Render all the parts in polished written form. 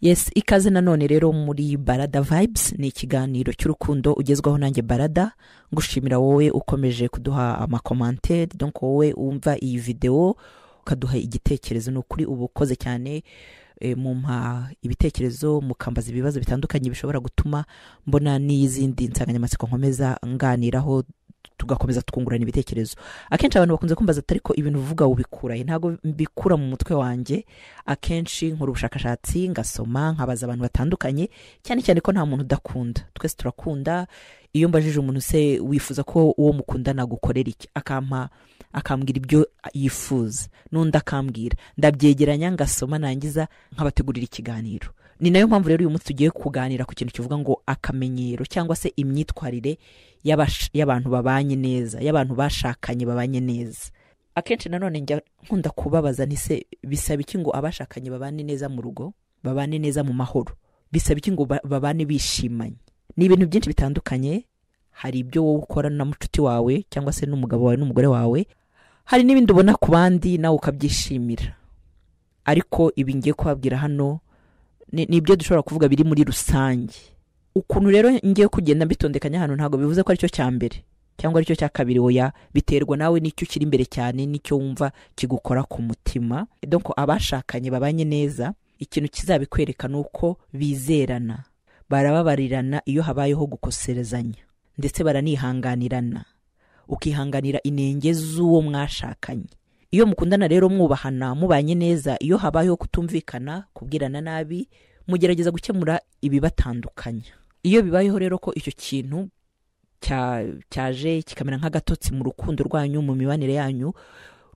Yes, ikaze nanone rero muri Barada Vibes, ni ikiganiro cy'urukundo ugezwaho nanjye Barada. Ngushimira wowe ukomeje kuduha amacommentaires, donc wowe wumva iyi video ukaduha igitekerezo. Ni ukuri uba ukoze cyane, mumpa ibitekerezo, mukambaza ibibazo bitandukanye bishobora gutuma mbona n'izindi nsanganyamatsiko nkomeza nganiraho, tugakomeza twungurana ibitekerezo. Akenshi abantu bakunze kumbaza ati: "Ariko ibintu uvuga ubikura he?" Ntabwo mbikura mu mutwe wanjye. Akenshi nkora ubushakashatsi, ngasoma, nkabaza abantu batandukanye, cyane cyane ko nta muntu udakunda, twese turakunda. Iyo mbajije umuntu: "Se wifuza ko uwo mukundana agukorera iki?" Akampa, akambwira ibyo yifuza, n'undi akambwira, ndabyegeranya, ngasoma, nangiza nkabategurira ikiganiro. Ni nayo mpamvu rero uyu munsi tugiye kuganira ku kintu kivuga ngo akamenyero cyangwa se imyitwarire y'abantu babanye neza, y'abantu bashakanye babanye neza. Akenshi nanone njya nkunda kubabaza nti: "Se bisaba iki ngo abashakanye babane neza mu rugo, babane neza mu mahoro? Bisaba iki ngo babane bishimanye?" Ni ibintu byinshi bitandukanye. Hari ibyo wowe ukora na mucuti wawe cyangwa se n'umugabo wawe n'umugore wawe, hari n'ibindi ubona ku bandi nawe ukabyishimira. Ariko ibi ngiye kubabwira hano ni ibyo dushobora kuvuga biri muri rusange. Ukuntu rero ngiye kugenda mbitondekanya hano, ntabwo bivuze ko aricyo cya mbere cyangwa aricyo cya kabiri, oya, biterwa nawe n'icyo ukiri imbere cyane, n'icyo wumva kigukora ku mutima. Donc abashakanye babanye neza, ikintu kizabikwereka ni uko bizerana, barababarirana iyo habayeho gukoserezanya, ndetse baranihanganirana, ukihanganira inenge z'uwo mwashakanye. Iyo mukundana rero, mwubahana, mubanye neza, iyo habayeho kutumvikana, kubwirana nabi, mugerageza gukemura ibibatandukanya. Iyo bibayeho rero ko icyo kintu cyaje kikamera nk'agatotsi mu rukundo rwanyu, mu mibanire yanyu,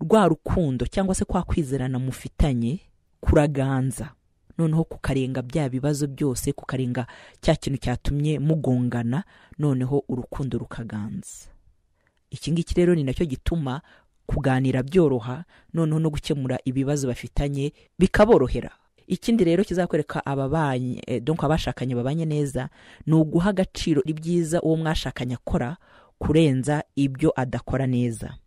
rwa rukundo cyangwa se kwa kwizerana mufitanye kuraganza, noneho kukarenga bya bibazo byose, kukarenga cya kintu cyatumye mugongana, noneho urukundo rukaganza. Iki ngiki rero ni nacyo gituma kuganira byoroha, noneho no gukemura ibibazo bafitanye bikaborohera. Ikindi rero kizakwereka ababanye, donc abashakanye babanye neza, ni uguha agaciro ibyiza uwo mwashakanye akora kurenza ibyo adakora neza.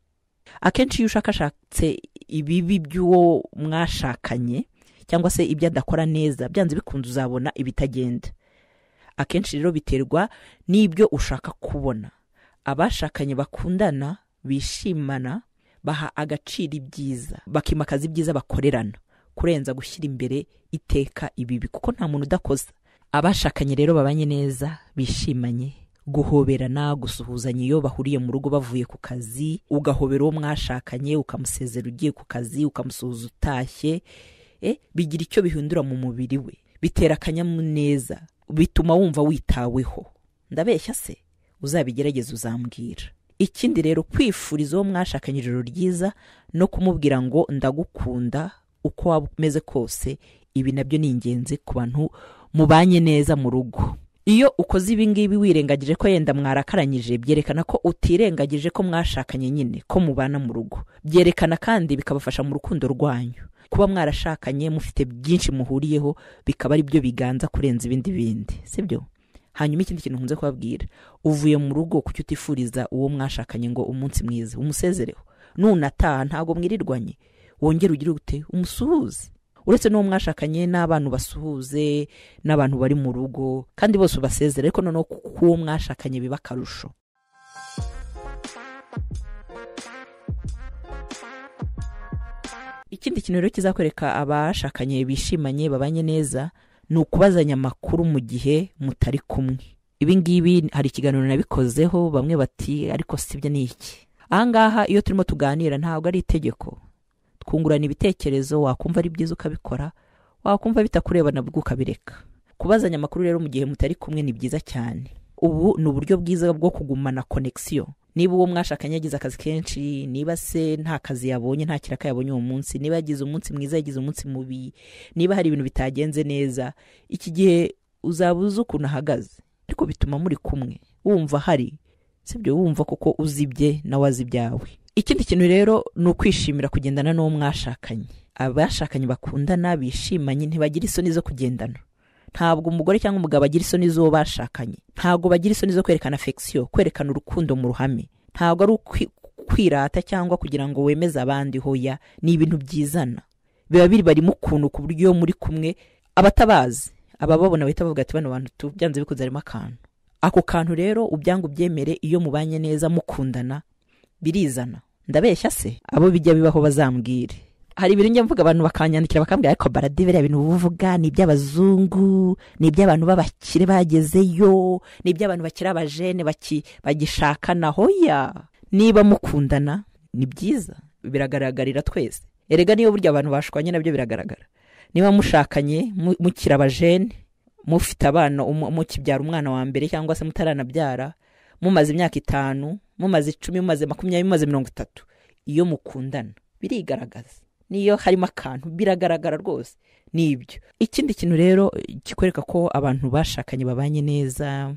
Akenshi iyo ushakashatse ibibi by'uwo mwashakanye cyangwa se ibyo adakora neza, byanze bikunze uzabona ibitagenda. Akenshi rero biterwa n'ibyo ushaka kubona. Abashakanye bakundana, bishimana, baha agaciro ibyiza, bakimakaza ibyiza bakorerana kurenza gushyira imbere iteka ibibi, kuko nta muntu udakoza. Abashakanye rero babanye neza, bishimanye, guhoberana, gusuhuzanya iyo bahuriye mu rugo bavuye ku kazi, ugahobera uwo mwashakanye, ukamusezera ugiye ku kazi, ukamusuhuza utashye, bigira icyo bihindura mu mubiri we, bitera akanyamuneza, bituma wumva witaweho. Ndabeshya se? Uzabigerageze uzambwira. Ikindi rero, kwifuriza uwo mwashakanye ijoro ryiza no kumubwira ngo "Ndagukunda uko waba umeze kose", ibi nabyo ni ingenzi ku bantu mubanye neza mu rugo. Iyo ukoze ibi ngibi wirengagije ko yenda mwarakaranyije, byerekana ko utirengagije ko mwashakanye nyine, ko mubana mu rugo. Byerekana kandi bikabafasha mu rukundo rwanyu, kuba mwarashakanye mufite byinshi muhuriyeho, bikaba ari byo biganza kurenza ibindi bindi, sibyo? Hanyuma ikindi kintu nkunze kubabwira: uvuye mu rugo, kuki utifuriza uwo mwashakanye ngo "Umunsi mwiza"? Umusezereho. Nunataha, ntabwo mwirirwanye, wongere ugire ute? Umusuhuze. Uretse n'uwo mwashakanye, n'abana ubasuhuze, n'abantu bari mu rugo, kandi bose ubasezere, ariko noneho k'uwo mwashakanye biba akarusho. Ikindi kintu rero kizakwereka abashakanye bishimanye, babanye neza, ni ukubazanya amakuru mu gihe mutari kumwe. Ibi ngibi hari ikiganiro nabikozeho, bamwe bati: "Ariko sibyo, ni iki?" Ahangaha iyo turimo tuganira ntabwo ari itegeko, twungurana ibitekerezo. Wakumva ari byiza ukabikora, wakumva bitakureba nabwo ukabireka. Kubazanya amakuru rero mu gihe mutari kumwe ni byiza cyane. Ubu ni uburyo bwiza bwo kugumana connexion. Niba uwo mwashakanye yagize akazi kenshi, niba se nta kazi yabonye, nta kiraka yabonye uwo munsi, niba yagize umunsi mwiza, yagize umunsi mubi, niba hari ibintu bitagenze neza, iki gihe uzaba uzi ukuntu ahagaze. Ariko bituma muri kumwe wumva hari, sibyo? Wumva kuko uzi ibye, nawe azi ibyawe. Ikindi kintu rero ni ukwishimira kugendana n'uwo mwashakanye. Abashakanye bakundana, bishimanye, ntibagira isoni zo kugendana. Ntabwo umugore cyangwa umugabo agira isoni z'uwo bashakanye, ntabwo bagira isoni zo kwerekana affection, kwerekana urukundo mu ruhame. Ntabwo ari kwirata cyangwa kugira ngo wemeze abandi, hoya, ni ibintu byizana, biba biri barimo ukuntu, ku buryo iyo muri kumwe Abatabazi abababona bahita bavuga ati bano bantu byanze bikunze harimo akantu. Ako kantu rero ubyanga ubyemere, iyo mubanye neza mukundana birizana. Ndabeshya se? Abo bijya bibaho bazambwire. Hari ibintu njya mvuga abantu bakanyandikira bakambwira ariko Barada biriya bintu uvuga ni iby'abazungu, ni iby'abantu b'abakire bagezeyo, ni iby'abantu bakiri abajene bagishakana. Hoya, niba mukundana ni byiza, biragaragarira twese. Erega niyo burya abantu bashwanye nabyo biragaragara. Niba mushakanye mukiri abajene, mufite abana, mukibyara umwana wa mbere cyangwa se mutaranabyara, mumaze imyaka 5, mumaze 10, mumaze 20, mumaze 30, iyo mukundana birigaragaza. Niyo harimo akantu biragaragara rwose. Nibyo. Ikindi kintu rero kikwereka ko abantu bashakanye babanye neza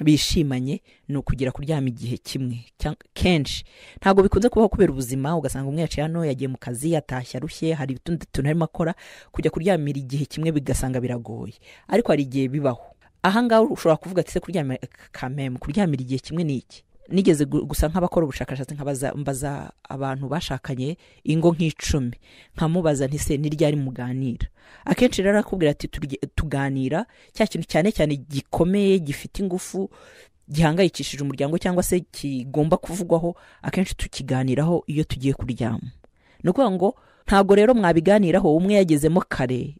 bishimanye ni ukugira kuryama igihe kimwe kenshi. Ntabwo bikunze kubaho kubera ubuzima, ugasanga umwe yaciye hano yagiye mu kazi yatashye arushye, hari utundi tuntu arimo akora, kujya kuryamira igihe kimwe bigasanga biragoye. Ariko hari igihe bibaho. Aha ngaha ushobora kuvuga ati se kuryama kameme, kuryamira igihe kimwe ni iki? Nigeze gusa nk'abakora ubushakashatsi nkabaza abantu bashakanye ingo nk'icumi, nkamubaza nti se ni ryari muganira? Akenshi rero arakubwira ati tuganira cya kintu cyane cyane gikomeye gifite ingufu gihangayikishije umuryango cyangwa se kigomba kuvugwaho, akenshi tukiganiraho iyo tugiye kuryama. Ni ukuvuga ngo ntabwo rero mwabiganiraho umwe yagezemo kare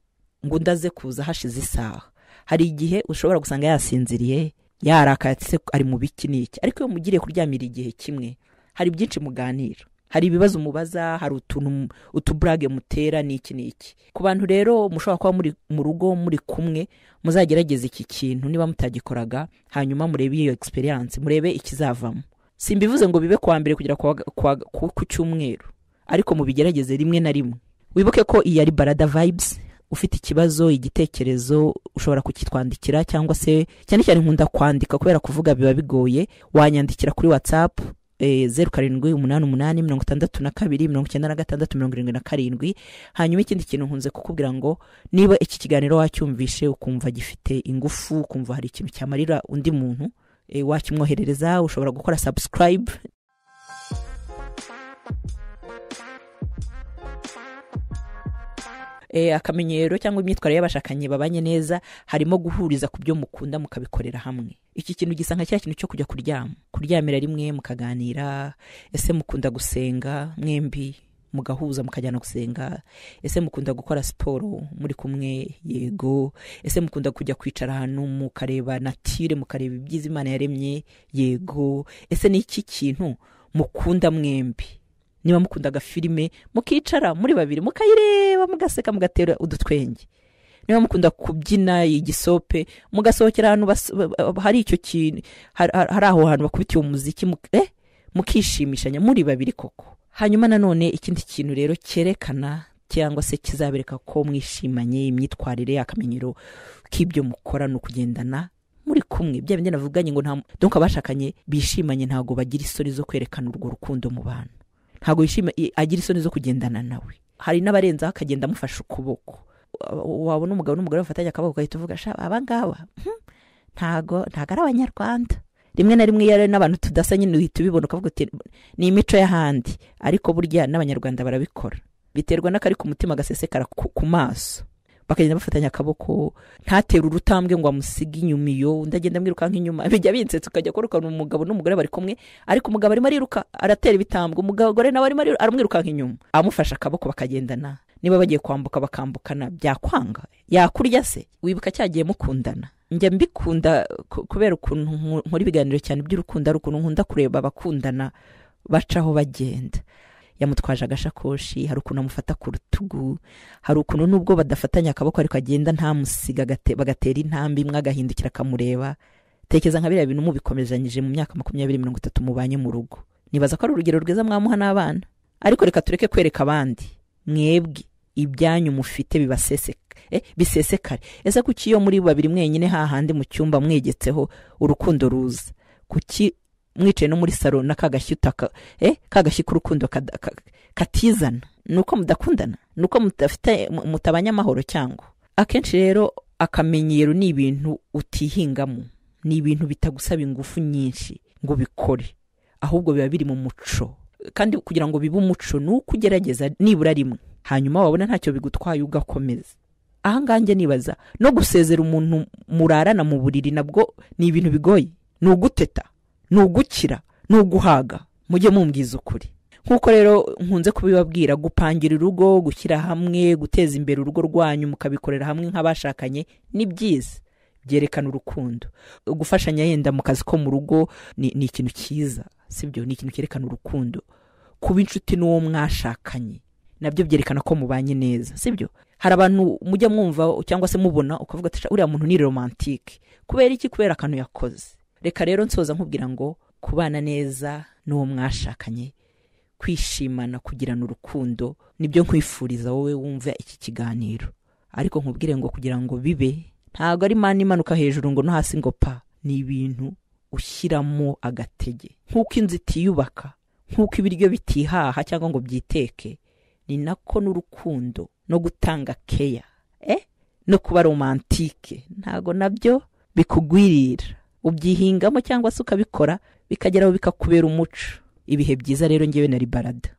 ngo ndaze kuza hashize isaha. Hari igihe ushobora gusanga yasinziriye, yarakaye ati se ari mu biki n'iki. Ariko iyo mugiriye kuryamira igihe kimwe hari byinshi muganira, hari ibibazo mubaza, hari utuntu utubrage mutera n'iki n'iki. Ku bantu rero mushobora kuba muri mu rugo muri kumwe, muzagerageza iki kintu niba mutagikoraga, hanyuma murebe iyo experience, murebe ikizavamo. Simbivuze ngo bibe kuwa mbere kugera ku cyumweru, ariko mubigerageze rimwe na rimwe. Wibuke ko iyi ari Barada Vibes. Ufite ikibazo, igitekerezo, ushobora kukitwandikira cyangwa se cyane cyane nkunda kwandika kubera kuvuga biba bigoye, wanyandikira kuri WhatsApp 0788 62 96 77. Hanyuma ikindi kintu nkunze kukubwira ngo niba iki kiganiro wacyumvishe ukumva gifite ingufu, ukumva hari ikintu cyamarira undi muntu, wakimwoherereza, ushobora gukora subscribe. Akamenyero cyangwa imyitwarire y'abashakanye babanye neza harimo guhuriza ku byo mukunda mukabikorera hamwe. Iki kintu gisa nka cya kintu cyo kujya kuryama, kuryamira rimwe mukaganira. Ese mukunda gusenga mwembi mugahuza mukajyana gusenga? Ese mukunda gukora siporo muri kumwe? Yego. Ese mukunda kujya kwicara ahantu mukareba natire, mukareba ibyiza Imana yaremye? Yego. Ese ni iki kintu mukunda mwembi? Niba mukunda agafilime mukicara muri babiri mukayireba mugaseka mugatera udutwenge. Niba mukunda kubyina igisope mugasohokera ahantu hari icyo kintu, hari aho hantu bakubitiye umuziki, mukishimishanya muri babiri koko. Hanyuma nanone ikindi kintu rero cyerekana cyangwa se kizabereka ko mwishimanye, imyitwarire, akamenyero k'ibyo mukora ni ukugendana muri kumwe. Bya bindi navuganye ngo donc abashakanye bishimanye ntago bagira isoni zo kwerekana urwo rukundo mu bantu. Ntago yishima agira isoni zo kugendana nawe. Hari n'abarenza akagenda amufasha ukuboko. Wabona umugabo n'umugore bafatanye akaboko ugahita uvuga sha aba ngaba ntago ari abanyarwanda. Rimwe na rimwe yari n'abantu tudasa nyine uhita ubibona ukavuga uti ni imico y'ahandi, ariko burya n'abanyarwanda barabikora. Biterwa n'akari ku mutima gasesekara ku maso. Bakagenda bafatanya akaboko, ntatera urutambwe ngo amusige inyuma iyo undi agenda amwirukanka inyuma. Bijya binsetsa ukajya kurukana umugabo n'umugore bari kumwe, ariko umugabo arimo ariruka aratera ibitambwe, umugore nawe arimo aramwirukanka inyuma, amufasha akaboko bakagendana. Niba bagiye kwambuka bakambukana, byakwanga yakurya se? Wibuka cyagiye mukundana. Njya mbikunda kubera ukuntu nkora ibiganiro cyane by'urukundo, ari ukuntu nkunda kureba abakundana bacaho bagenda. Yamutwaje agashakoshi, hari ukuntu amufata ku rutugu, hari ukuntu nubwo badafatanya akaboko ariko agenda ntamusiga, bagatera intambwe imwe agahindukira akamureba. Tekeza nka biriya bintu mubikomezanyije mu myaka 20 30 mubanye mu rugo. Nibaza ko ari urugero rwiza mwamuha n'abana. Ariko reka tureke kwereka abandi, mwebwe ibyanyu mufite bisesekare. Ese kuki iyo muri babiri mwenyine hahandi mu cyumba mwegetseho urukundo ruza? Kuki mwicaye no muri salo na kagashyi utaka kagashyi k'urukundo katizana? Nuko mudakundana, nuko mudafite mutabanya amahoro cyangwa? Akenshi rero akamenyero ni ibintu utihingamo, ni ibintu bitagusaba ingufu nyinshi ngo bikore, ahubwo biba biri mu muco. Kandi kugira ngo bibe umuco nuko ugerageza nibura rimwe, hanyuma wabona ntacyo bigutwaye ugakomeza. Ahangaha njye nibaza, no gusezera umuntu murarana mu buriri nabwo ni ibintu bigoye, ni uguteta, ni ugukira, ni uguhaga. Mujye mumbwiza ukuri. Nk'uko rero nkunze kubibabwira, gupangira urugo, gushyira hamwe, guteza imbere urugo rwanyu mukabikorera hamwe nk'abashakanye ni byiza, byerekana urukundo. Gufashanya yenda mu kazi ko mu rugo ni ikintu cyiza, sibyo? Ni ikintu cyerekana urukundo. Kuba inshuti n'uwo mwashakanye nabyo byerekana ko mubanye neza, sibyo? Hari abantu mujya mwumva cyangwa se mubona ukavuga ati uriya muntu ni romantike. Kubera iki? Kubera akantu yakoze. Reka rero nsoza nkubwira ngo kubana neza n'uwo mwashakanye, kwishimana, kugirana urukundo, nibyo nkwifuriza wowe wumva iki kiganiro. Ariko nkubwire ngo kugira ngo bibe, ntabwo ari mani imanuka hejuru ngo no hasi ngo pa, ni ibintu ushyiramo agatege. Nk'uko inzu itiyubaka, nk'uko ibiryo bitihaha cyangwa ngo byiteke, ni nako n'urukundo no gutanga keya, no kuba romantike ntabwo nabyo bikugwirira. Ubyihingamo cyangwa se ukabikora bikageraho bikakubera umuco. Ibihe byiza rero ngewe na Ribarada.